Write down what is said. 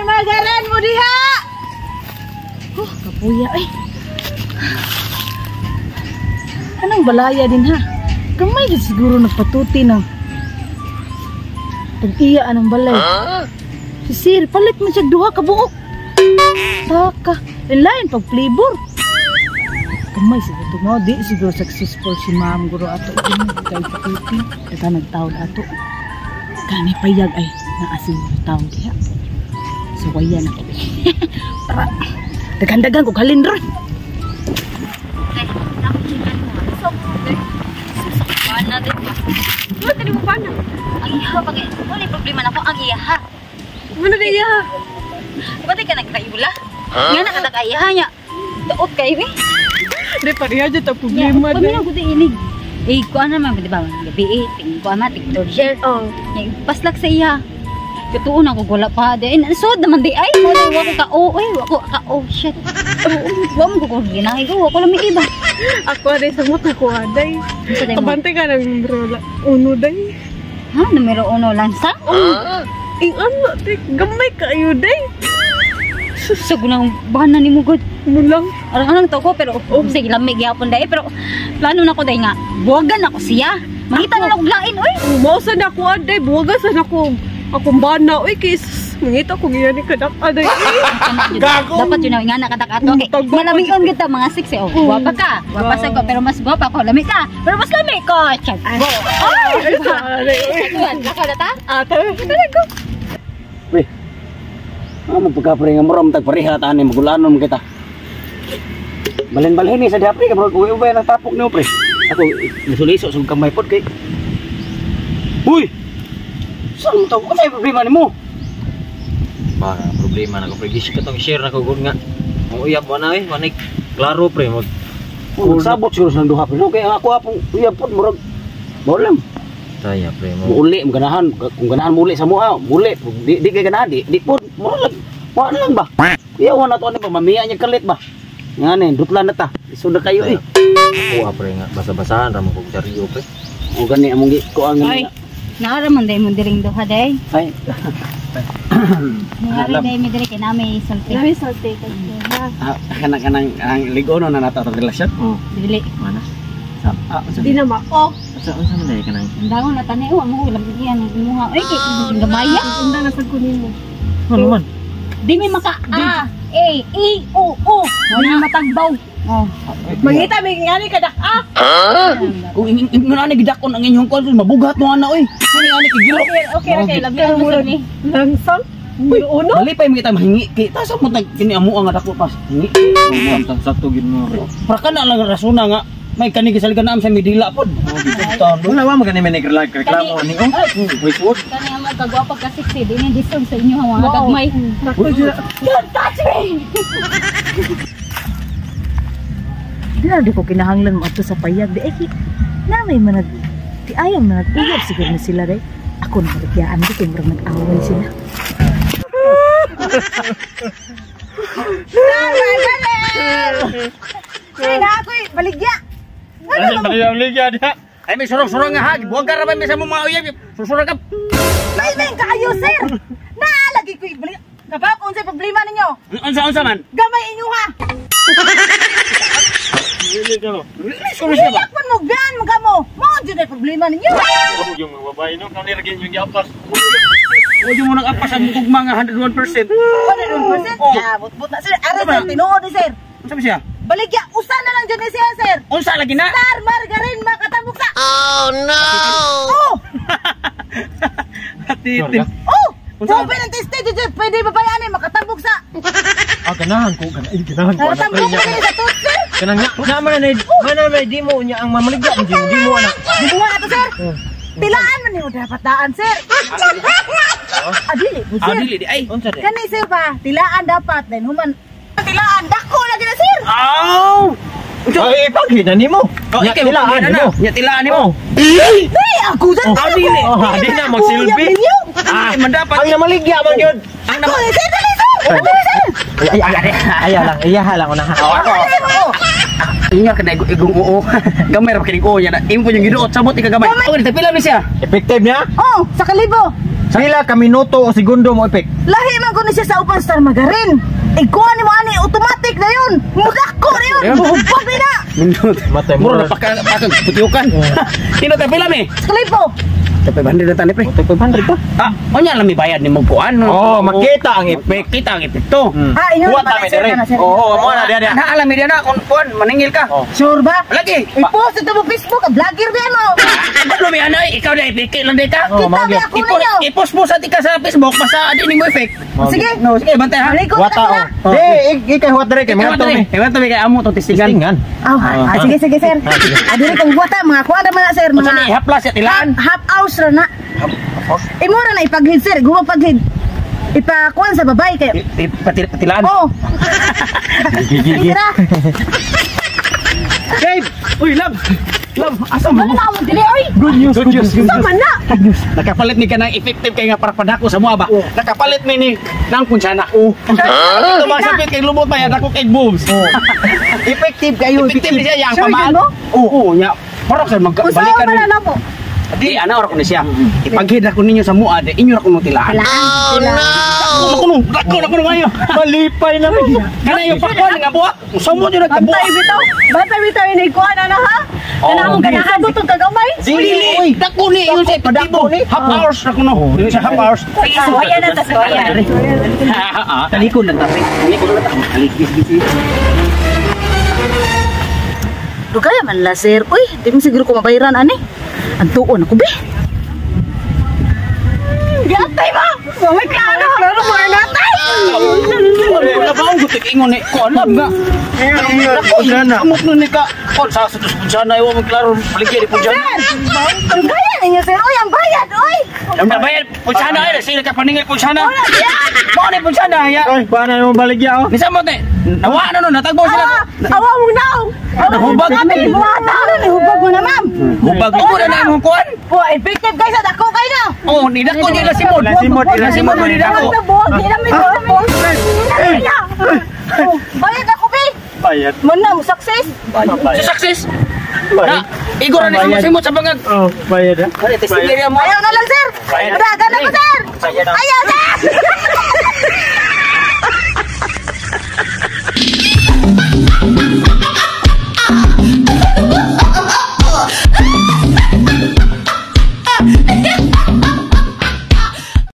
Star Margaran mo diha. Oh, kapuya ay. Anong balaya din ha? Gamay gid siguro nagpatuti ng tag-iya anang balay. Si Sir, palit man siya duha ka buok. Taka, inline pag flavor. Gamay siguro to mo, di siguro successful si ma'am guro ato din kay patuti. Kaya nagtawad ato. Kani payag ay naa siguro tawad diha. Suwayan ako. Para daghan-daghan kog halin ron. Pana din ba? Wala tani mo pana. Ang iha pa kay wala problema nako ang iha. Wala na iya. Pati ka nagkaibula. Nga nakataka iha niya. Daot kayo eh. Di pareha jud ta problema Paminaw ko di inig. Eh, kuan naman, di ba? Gabi eh, tingin ko ama, tig torture. Oh. Nya, paslak sa iya. Katuon ako, wala pa. Di, ay, sod naman di. Ay, wala, wako ka, oh, ay, wako ka, oh, shit. Wa mo ko ginahi ko, wako lang may iba. Ako aday sa mata ko aday. Unsa day mo? Abante ka ng numero uno day. Ha, numero uno lansa? Oh. Ing ano, te, gamay kayo day. So, gunang bana ni mo, God. Mulang. Arang anang to ko, pero oh, sige, lamig gyapon day. Pero, plano na ko day nga, buwagan ako siya. Mangita na lang og lain, oy. Mausa na ako aday, buwaga sa na ko. Akong bana, oy, kay mangita ko giyan ni kadak aday. Gago! Dapat yun ang nga nakadak ato. Okay. Malamion kita mga 6 eh. Oh, guwapa ka. Guwapa sa ko, pero mas guwapa ko. Lami ka. Pero mas lami ko. Chag. Ay, ay, sorry. Tuan, nakaw na ta? Ate. Weh. Ah, magpagka-pre nga mura, tagpareha ta ani magulanon kita. Balhin-balhin ni sa diha pre, kay murag uwi-uwi na tapok nimo pre. Ako lisuliso sa kamay pod kay. Uy! Saan mo to? Unsay problema nimo? Ba, problema na ko pre. Gisik katong share na ko gud nga. Ang uyab wa na eh, wa na klaro pre mag Oh, nagsabot siguro sa duha pre. No, kay ang ako apong uyab pod murag mao lang. taya pre mo. Muuli, mo ganahan, kung ganahan muli sa muha, muli. Di, di kay ganahan, di, di pod, mura lang. Wa na lang ba? Iyaw na to ani ba mamiya niya kalit ba? Ngani, dutlan na ta. Isod na kayo eh. Ako ah, pre nga basa-basahan ra mo kog dyaryo pre. O gani among gi kuang Ay. gani. Naara man day mo diring duha day. Ay, Naara day mi diri kay nami sulti. Nami salte ka ha. ah, kanang kanang ang ligono na nato ang relasyon. Oh, Dili. mana? Sa ah, sa Di na ma-off. Unsa unsa man dai kanang? Ang dangon na tani oh, mo lamig yan imuha. Ay kay gamaya. Unda na sa kunin mo. Ano man? Di mi maka A A E O O. Wala matagbaw. Oh. Mangita may ngani kadak ah. Kung ingon ani gidakon ang inyong kuan mabugat mo ana oy. Ngani ani kay giro. Okay, okay, lami ang ni. Langsang. Numero uno. Malipay mo kita mahingi kay ta sa mo tag kini amo ang dako pas. Hingi. Samtang sakto gid mo pre. Para ka na lang rasona nga may kani gisaligan na am sa Midila pod. Wala wa magani may nagreklamo ni oh. Wait what? Kani ang mga kagwapa ka sexy, di ni deserve sa inyo ang mga gagmay. Sakto jud. Don't touch me. Di na di ko kinahanglan mo ato sa payag. Di ay, na may manag, di ayaw na nag-uyab siguro na sila day. Ako na maligyaan ko kay murag nag-away sila. Star Margaret! Ay, na ako'y baligya! Baligya diha. Ay may surong-surong nga ha, buwag ka ra ba may sa mga uyab. Susurang ka. Laimeng kaayo, sir! Naalagi ko'y baligya. Kabaw kung unsay problema ninyo. Unsa unsa man? Gamay inyo ha! Surong siya ba? Iyak man mo, gaan mo kamo! Mao jud ay problema ninyo! Yung mga babae no, kani ra gyud yung giapas. Huwag mo nang apas ang tugma nga 101%. 101%? Oh. Ah, but na sir. Aray sir, tinuod ni sir. Unsa ba siya? Baligya, usa na lang dyan ni siya, sir. Unsa lagi na? Star Margarine makatambok sa... Oh, no! Oh! Atitin. Oh! Unsa? Open ang teste dyan, sir. Pwede ba ba yan eh? Makatambok sa... Ah, ganahan ko ganahan ganahan ko. Nakatambok na kayo sa tooth, sir. Kanang nya, na man na man na di mo nya ang mamaligya di mo di mo ana. Di mo ato, sir. Tilaan man niyo dapat daan, sir. Ah, dili po, Ah, sir. dili di ay. Unsa di? Kani, sir ba? Tilaan dapat. Then, human... Tilaan, dako lagi na, sir. Aw! Ay, ipaghina nimo. Oh, Nya ikaw tilaan na. nimo. Nya tilaan nimo. Di, ako, sir. Oh, dili. Oh, di na magsilbi. Ah, man dapat Ang namaligya man gyud. ang Ako, sir, dali, sir. Dali, sir. Ay ay ay ay lang, iya lang una. Ako. Ingat ka na igong oo. Gamay ra kinig oo nya na. Imo po yung giduot sabot ikagamay. Oh, tagpila ni siya. Effective niya? Oh, sa kalibo. Pila ka minuto o segundo mo effect? Lahi man ko ni siya sa upan star magarin. Ikuha ni mo ani automatic na yun. Mudako na yun. Buhubog na. Matay Muro na paka putiukan. Tino tayo pila mi? Kalipo. Tayo 500 na tani pre. 500 pa. Ah, unya lang mi bayad ni mo kuan. Oh, makita ang effect. Makita ang epekto. Ah, inyo Kuha na ta mi sir, dire. na, sir. Oo, mo na diya diya. Na alam mi diya na kung kuan maningil ka. Oh. Sure ba? Lagi. I-post ito mo Facebook, vlogger din mo. Ano mi anay, ikaw na ipiki lang di ka. Oh, Kita mao ba ako ninyo? I-post mo sa tika sa Facebook basta adi nimo effect. Sige. No, sige bantay ha. Malikot na Wata sila. oh. Di, ikay huwat dire kay mga to mi. Ewan to mi kay amo tong testingan. Tistingan. Ah, sige, sige, sir. Ah, dili kong buwata, mga kuha na mga sir, Unsa mga ni haplas sa tilaan? half hours ra na. Imo ra na ipaghid sir, guwa paghid. Ipakuan sa babae kayo. Patilaan. Oh. Sige ra. Babe! Uy, love! Love, asa mo? Wala mo dili oy. Good news, good news, good Sama na. Nakapalit ni ka ng effective kay nga para padako sa mua ba? Nakapalit ni ni nang kunsana. Oh. Ito ba sabit kay lumot pa yan ako kay boobs. Oh. Effective kayo, Effective ni siya yang Sure, pamaal. yun mo? Oo, nya. Parang sa Usawa magbalikan. man na na po. Di ana ora ko ni siya. Ipaghid ako ninyo sa mua di inyo ra kuno tilaan. Oh no. Dako kuno, dako na kuno ngayo. Malipay na rin. Kana yung pakwan nga buak. Usa mo jud nagkabuak. Bantay bitaw. Bantay bitaw ini kuha na na ha. Oo. Kana akong ganahan butong kagamay. Dili, dako ni ingon sa epektibo. Half hours ra kuno. Ingon siya half hours. Sige, suwayan na ta suwayan. Talikon lang ta. Talikon lang ta. Talikon. Dugaya man la sir. Uy, di mo siguro ko mabayaran ani. Ang tuon ako be. Gatay mo. May klaro. Klaro mo na natay. Wala ba ang gutik ingon ni ko alam nga. Kunsana. Amot nun ni ka. Kon sa sa punjana iwa mo klaro baligya di punjana. Dugaya ninyo sir. Uy, ang bayad, uy. Ang nabayad punjana ay sila ka paningil punjana. Mao ni punjana ya. Ay, paano mo baligya oh? Nisa mo te. Nawa na nun natagbo sila. Awa mong naong. Hubag. Buhata na ni hubag mo na ma'am. Hubag mo na na imong kuan. Oh, effective guys, dako kayo na. Oh, ni dako ni la simod. Simod, La simod mo ni dako. Ang buhok, di na may buhok. Oh, bayad ako be. Bayad. Mo na mo success. Sa success. Na, igor na ni simod sa bangag. Oh, bayad ah. Kare testing area mo. Ayaw na lang sir. Bayad. Dagan ako sir. Bayad ah. Ayaw sir.